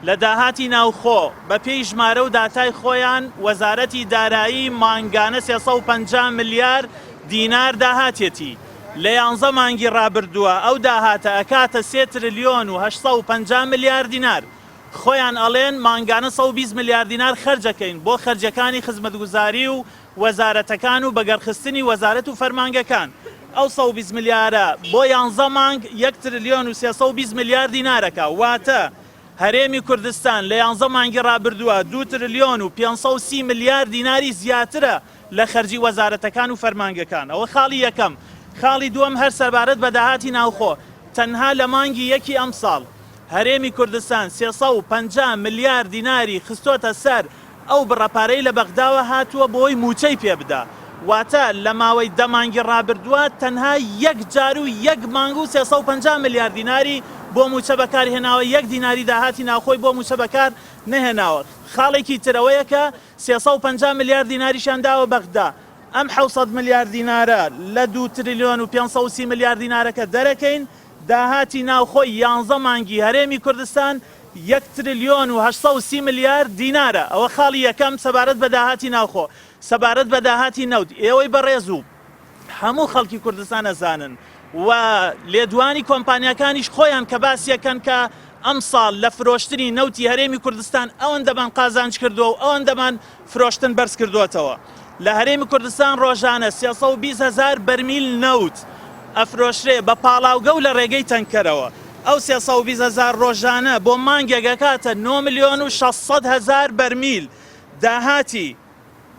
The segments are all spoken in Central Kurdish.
لە داهاتی ناوخۆ، بە پێی ژمارە و داتای خۆیان وەزارەتی دارایی مانگانە 350 ملیار دینار داهاتێتی، لە یانزە مانگی ڕابردووە ئەو داهاتە ئەکاتە سێ ترلیۆن و 850 ملیار دینار. خۆیان ئەڵێن مانگانە 120 ملیار دینار خەرجەکەین بۆ خەرجیەکانی خزمەتگوزاری و وەزارەتەکان و بەگەڕخستنی وەزارەت و فەرمانگەکان، ئەو 120 ملیارە بۆ یانزە مانگ یەک ترلیۆن و 320 ملیار دینارەکە، واتە هەرێمی کوردستان لە یانزە مانگی ڕابردووە دوو ترلیۆن و 530 ملیار دیناری زیاترە لە خەرجی وەزارەتەکان و فەرمانگەکان. ئەوە خاڵی یەکەم. خاڵی دووەم هەر سەبارەت بە داهاتی ناوخۆ، تەنها لە مانگی یەکی ئەمساڵ هەرێمی کوردستان 350 ملیار دیناری خستۆتە سەر ئەو بڕە پارەی لە بەغداوە هاتووە بۆی مووچەی پێ بدا، واتە لە ماوەی دە مانگی ڕابردووە تەنها یەک جار و یەک مانگ و 350 ملیار دیناری بۆ مووچە بەکار هێناوە، یەک دیناری داهاتی ناوخۆی بۆ مووچە بەکار نەهێناوە. خاڵێکی تر ئەوەیە کە 350 ملیار دیناریشیان داوە بەغدا، ئەم 700 ملیار دینارە لە دوو تریلیۆن و 530 ملیار دینارەکە دەرەکەین، داهاتی ناوخۆی یانزە مانگی هەرێمی کوردستان یەک ترلیۆن و 830 ملیار دینارە. ئەوە خاڵی یەکەم سەبارەت بە داهاتی ناوخۆ. سەبارەت بە داهاتی نەوت، ئێوەی بەڕێز و هەموو خەڵکی کوردستان ئەزانن و لێدوانی کۆمپانیاکانیش خۆیان کە باسیەکەن کە ئەمساڵ لە فرۆشتنی نەوتی هەرێمی کوردستان ئەوەندەمان قازانج کردووە و ئەوەندەمان فرۆشتن بەرز کردووەتەوە. لە هەرێمی کوردستان ڕۆژانە 320 هەزار بەرمیل نەوت ئەفرۆشرێ بە پاڵاوگە و لە ڕێگەی تەنکەرەوە. ئەو 320 هەزار ڕۆژانە بۆ مانگێک ئەکاتە 9 ملیۆن و 600 هەزار بەرمیل داهاتی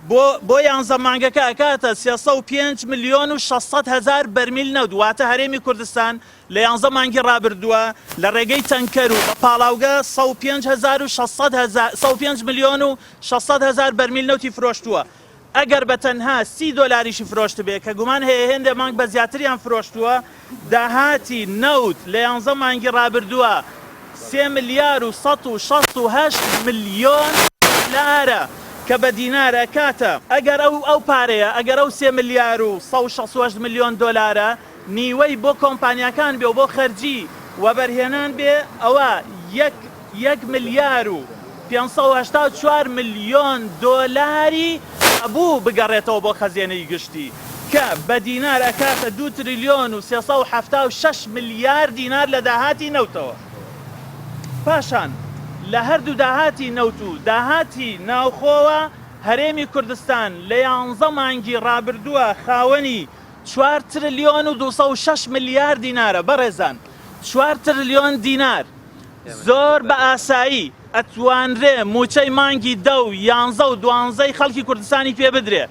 بۆ بۆ یانزە مانگەکە ئەکاتە 305 ملیۆن و 600 هەزار بەرمیل نەوت واتە هەرێمی کوردستان لە یانزە مانگی ڕابردووە لە ڕێگەی تەنکەر و بە پاڵاوگە 105 هەزار و 600 هەزار 105 ملیۆن و 600 هەزار بەرمیل نەوتی فرۆشتووە. ئەگەر بە تەنها 30 دۆلاریشی فرۆشتبێ کە گومان هەیە هێندێ مانگ بە زیاتریان فرۆشتووە، داهاتی نەوت لە یانزە مانگی ڕابردووە سێ ملیار و 168 ملیۆن دۆلارە کە بە دینار ئەکاتە. ئەگەر ئەو ئەو پارەیە ئەگەر ئەو سێ ملیار و 168 ملیۆن دۆلارە نیوەی بۆ کۆمپانیاکان بێ و بۆ خەرجی وەبەرهێنان بێ ئەوە یەک یەک ملیار و 584 ملیۆن دۆلاری ئەبوو بگەڕێتەوە بۆ خەزێنەی گشتی کە بە دینار ئەکاتە دوو تریلیۆن و 376 ملیار دینار لە داهاتی نەوتەوە. پاشان لە هەردوو داهاتی نەوت و داهاتی ناوخۆوە هەرێمی کوردستان لە یانزە مانگی ڕابردووە خاوەنی چوار ترلیۆن و 206 ملیار دینارە. بەڕێزان چوار ترلیۆن دینار زۆر بە ئاسایی ئەتوانرێ مووچەی مانگی دە و یانزە و دوانزەی خەڵکی کوردستانی پێ بدرێ.